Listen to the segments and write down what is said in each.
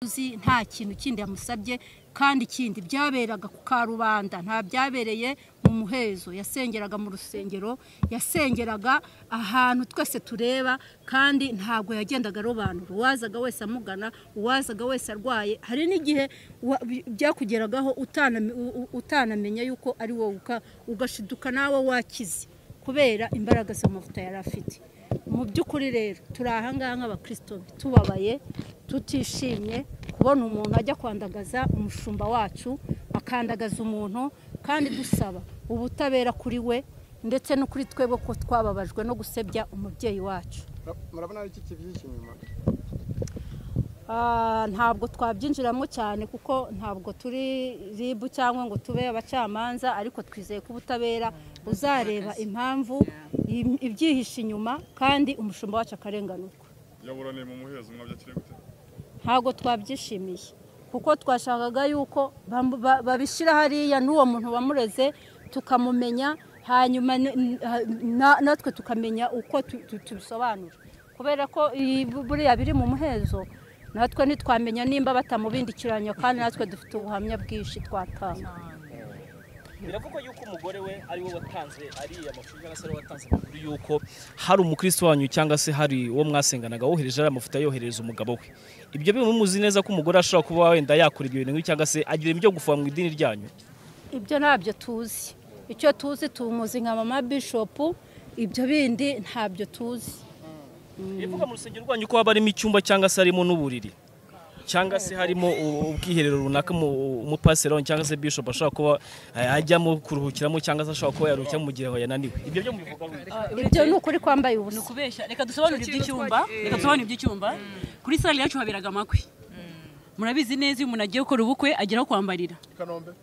Uzi nta kintu kindi yamusabye, kandi ikindi byaberaga ku karubanda, nta byabereye mu muhezo. Yasengeraga mu rusengero, yasengeraga ahantu twese tureba, kandi ntabwo yagendaga arobanura. Uwazaga wese amugana, uwazaga wese arwaye. Hari n'igihe byakugeragaho utanamenya yuko ari wowe, ugashiduka nawe wakize kubera imbaraga z'amavuta yari afite. Mu by'ukuri rero turi aha ngaha nk'abakristo tubabaye, tutishimye kubona umuntu ajya kwandagaza umushumba wacu, akandagaza umuntu, kandi dusaba ubutabera kuri we ndetse no kuri twebwe ko twababajwe no gusebya umubyeyi wacu. Murabona iki kibyihishe inyuma? Ntabwo twabyinjiramo cyane kuko ntabwo turi RIB cyangwa ngo tube abacamanza, ariko twizeye ko ubutabera buzareba impamvu ibyihishe inyuma kandi umushumba wacu akarenganurwa. Yaburaniye mu muhezo, mwabyakiriye gute? Ntabwo twabyishimiye kuko twashakaga yuko babishyira hariya n'uwo muntu wamureze tukamumenya, hanyuma natwe tukamenya uko tubisobanura, kubera ko buriya biri mu muhezo natwe ntitwamenya nimba batamubindikiranya, kandi natwe dufite ubuhamya bwinshi twatanga. Biravugwa yuko umugore we ari we watanze ariya makuru, cyangwa se ari we watanze amakuru yuko hari umukristo wanyu cyangwa se hari uwo mwasenganaga wohereje ariya mavuta yoherereza umugabo we. Ibyo bimuzi neza ko umugore ashobora kuba wenda yakora ibyo bintu cyangwa se agira ibyo gufuha mu idini ryanyu? Ibyo ntabyo tuzi. Icyo tuzi tumuzi nka mama Bishop, ibyo bindi ntabyo tuzi. Bivuga mu rusengero rwanyu ko haba harimo icyumba cyangwa se harimo n'uburiri cyangwa se harimo ubwiherero runaka umupasiteri cyangwa se bishop ashobora kuba ajyamo kuruhukiramo cyangwa se ashobora kuba yaruhukiramo mu gihe yananiwe. Ibyo byo mubivuga? Ibyo ni ukuri kwambaye ubusa. Ni ukubeshya. Reka dusobanure iby'icyumba. Reka dusobanure iby'icyumba. Kuri sale yacu haberaga amakwe. Murabizi neza iyo umuntu agiye gukora ubukwe agera aho kwambarira.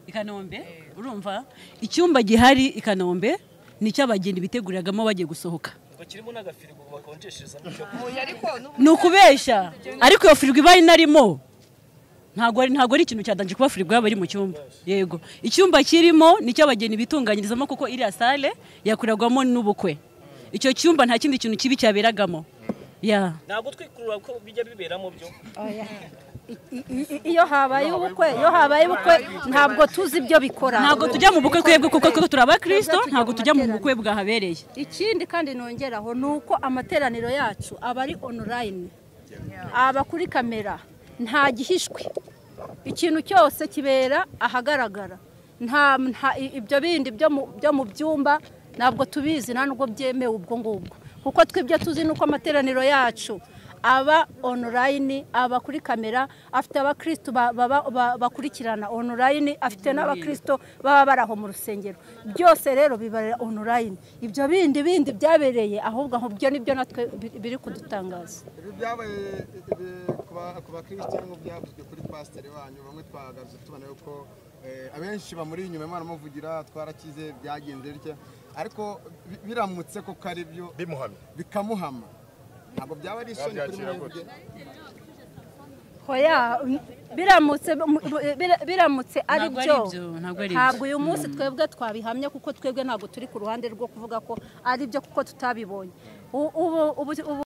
I Kanombe. Urumva? Icyumba gihari i Kanombe ni icy'abageni biteguriragamo bagiye gusohoka. Kirimo n'agafirigo bakonjesherezamo icyo. Ni ukubeshya. Ariko iyo firigo ibaye inarimo ntabwo ari ikintu cyadanje kuba firigo yaba ari mu cyumba. Yego, icyumba kirimo ni icy'abageni bitunganyirizamo kuko iriya sale yakorerwamo n'ubukwe. Icyo cyumba nta kindi kintu kibi cyaberagamo. Ntabwo twikurura ko bijya biberamo byo. Iyo habaye ubukwe, iyo habaye ubukwe ntabwo tuzi ibyo bikora. Ntabwo tujya mu bukwe twebwe kuko turi abakristo, ntabwo tujya mu bukwe bwahabereye. Ikindi kandi nongeraho ni uko amateraniro yacu aba ari online, aba kuri kamera, nta gihishwe. Ikintu cyose kibera ahagaragara. Nta ibyo bindi byo mu byumba ntabwo tubizi, nta nubwo byemewe ubwo ngubwo, kuko twibyo tuzi nuko amateraniro yacu aba online, aba kuri kamera, afite abakristo bakurikirana online, afite n'abakristo baba baraho mu rusengero. Byose rero bibarira online. Ibyo bindi byabereye ahubwo aho byo nibyo natwe biri kudutangaza. Ibi byabaye ku bakristo ngo byavuzwe kuri pasiteri wanyu, bamwe twahagaze tubona yuko abenshi bamuri inyuma Imana muvugira twarakize byagenze bitya, ariko biramutse ko kari byo bimuhamye bikamuhama ntabwo byaba ari isoni kuri mwebwe? Hoya, biramutse ari byo ntabwo uyu munsi twebwe twabihamya, kuko twebwe ntabwo turi ku ruhande rwo kuvuga ko ari byo kuko tutabibonye. Ubu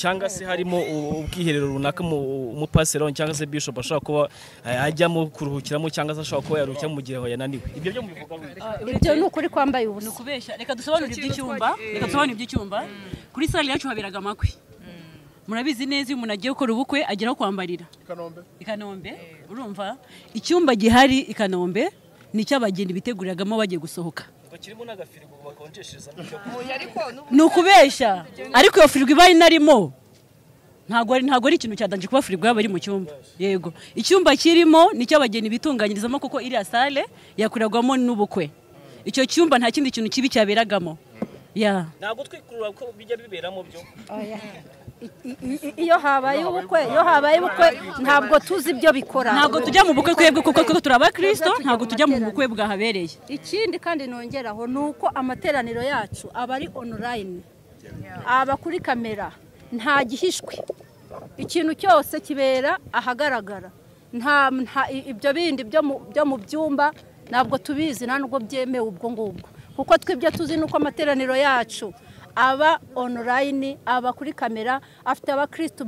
cyangwa se harimo ubwiherero runaka umupasiteri cyangwa se bishop ashobora kuba ajyamo kuruhukiramo cyangwa se ashobora kuba yaruhukiramo mu gihe yananiwe. Ibyo byo mubivuga? Ibyo ni ukuri kwambaye ubusa. Ni ukubeshya. Reka dusobanure iby'icyumba. Reka dusobanure iby'icyumba. Kuri sale yacu haberaga amakwe. Murabizi neza, iyo umuntu agiye gukora ubukwe agera aho kwambarira i Kanombe. Urumva, icyumba gihari i Kanombe ni icy'abageni biteguriragamo bagiye gusohoka. Ngo kirimo n'agafirigo bakonjesherezamo ibyo kunywa. Ni ukubeshya, ariko iyo firigo ibaye inarimo, ntabwo ari ikintu cya danger kuba firigo yaba iri mu cyumba. Yego, icyumba kirimo ni icy'abageni bitunganyirizamo, kuko iriya salle yakorerwamo n'ubukwe. Icyo cyumba nta kindi kintu kibi cyaberagamo ya. Ntabwo twikurura ko bijya biberamo byo. Iyo habaye ubukwe ntabwo tuzi ibyo bikora. Ntabwo tujya mu bukwe twebwe, kuko twe turi abakristo, ntabwo tujya mu bukwe bwahabereye. Ikindi kandi nongeraho ni uko amateraniro yacu aba ari online, aba kuri kamera, nta gihishwe, ikintu cyose kibera ahagaragara. Nta ibyo bindi byo mu byumba ntabwo tubizi, nta nubwo byemewe ubwo ngubwo, kuko twibyo tuzi ni uko amateraniro yacu aba online, aba kuri kamera, afite abakristo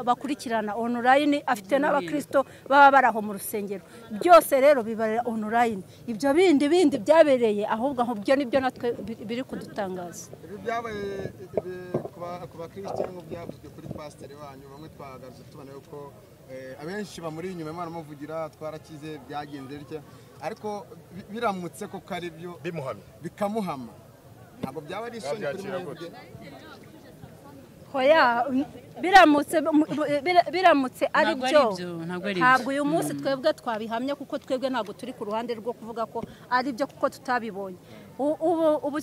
bakurikirana online, afite n'abakristo baba bari aho mu rusengero. Byose rero biba online. Ibyo bindi bindi byabereye ahubwo aho byo nibyo natwe biri kudutangaza. Ibi byabaye ibi ku bakristo ngo byavuzwe kuri pasiteri wanyu, bamwe twagarutse tubona yuko abenshi bamuri inyuma baramuvugira, twarakize, byagenze bitya, ariko biramutse koko ari byo bimuhamye, bikamuhama, ntabwo byaba ari isoni kuri Wabyakira mwebwe? Gute? Hoya, biramutse ari Ntabwo ari byo, byo, ntabwo ari byo. Ntabwo uyu munsi twebwe twabihamya, kuko twebwe ntabwo turi ku ruhande rwo kuvuga ko ari byo, kuko tutabibonye. Ubu